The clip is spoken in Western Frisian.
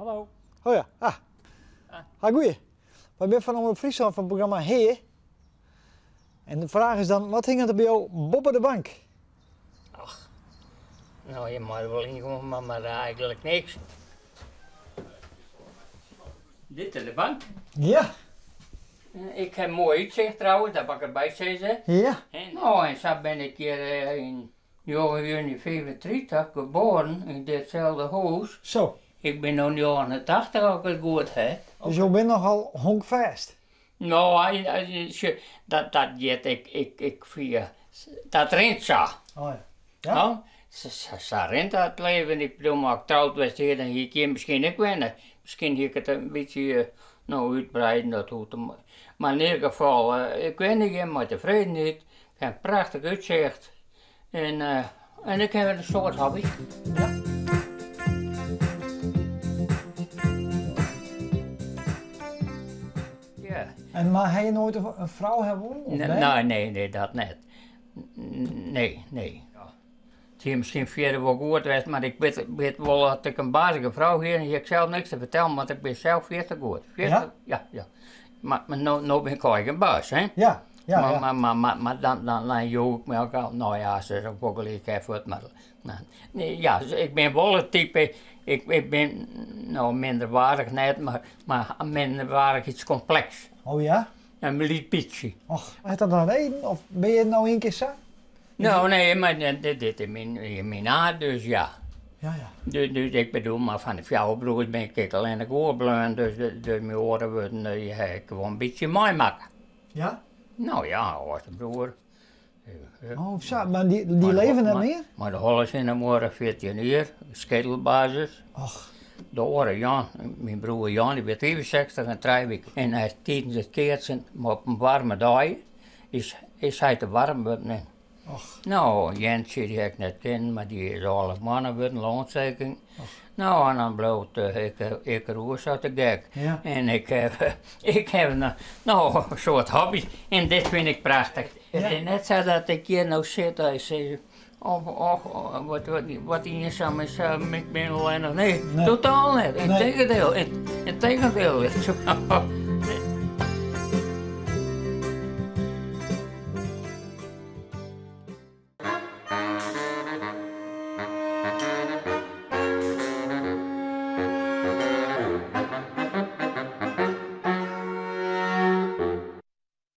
Hallo. Oh ja, ah. Ha goeie. Wy binne fan Omrop Fryslân fan it programma Hea. En de fraach is dan, wat hinget der by jo boppe de bank? Ach, no je meie wol ynkomme, mar, mar eigenlik niks. Dit is de bank. Ja. Ik ha moai útsicht trouwens, dat moat ik derby sizze. Ja. En, no, en sa bin ik hjir yn njoggen juny 35 geboren yn ditselde hûs. Zo. Ik bin no 89 as ik it goed ha. Dus jo binne nochal honkfêst? No, dat dat giet, ik ik ik fia, dat rint sa. Oh ja. Ja? No, sa sa rint dat leven. Ik bedoel, mar as ik troud west hie, dan hie ik hjir miskien ek wenne. Miskien hie ik it in bytsje, no, útbreiden, dat hoecht mar yn ieder gefal, ik wenne hjir mei tefredenheid, ik ha in prachtich útsicht en en ik ha in soad hobby's. Ja. Ja. En mar ha je noait in frou ha wollen? Of bern? Nee, nee, nee, dat net. Nee, nee. It hie miskien fierder wol goed west, mar ik wit, wit wol dat ik in bazige frou hie en hie ik sels niks te fertellen, want ik bin sels fierste goed. Fierste, Ja? Ja, ja. Mar, mar no, no bin ik eigen baas, hè? Ja, ja, Mar, ja. mar, mar, mar, mar dan, dan, dan joech ik my ook al, no ja, se is ook wol gelyk hè, fuort, mar, nee, ja, ik bin wol it type, ik, ik bin, no, minderwaardich net, mar, mar minderwaardichheidskompleks. Oh ja? In lyts bytsje. Och, hat dat in reden of binne je no ien kear sa? No, nee, mar dit is myn, myn aard, dus ja. Ja, ja. Dus, dus ik bedoel, mar fan de fjouwer broers bin ik allinnich oerbleaun, dus, dus myn oare wurden, dy ha ik wol in bytsje meimakke. Ja? No ja, âldste broer. Oh, sa, mar dy, dy leve net mear? Mei de holle tsjin de muorre, 14 jier, skedelbasis. Och. De oare Jan, myn broer Jan, dy wie 65 en trije wiken. En hy is tidens it keatsen, mar op in waarme dei, is, is hy te waarm wurden. En Och. No, Jentsje, dy ha ik net kinnen, mar dy is 11 moanne wurden, longontsteking. Och. No, en dan bliuwt ik, ik roer sa te gek. Ja. En ik ha, ik ha no in soad hobby's en dit fyn ik prachtich. Ja. It is net sa dat ik hjir no sit en sis, och, och, wat, wat, wat iensum en sa, ik bin allinnich. Nee, Nee. totaal net. Nee. Yntegendeel, yntegendeel.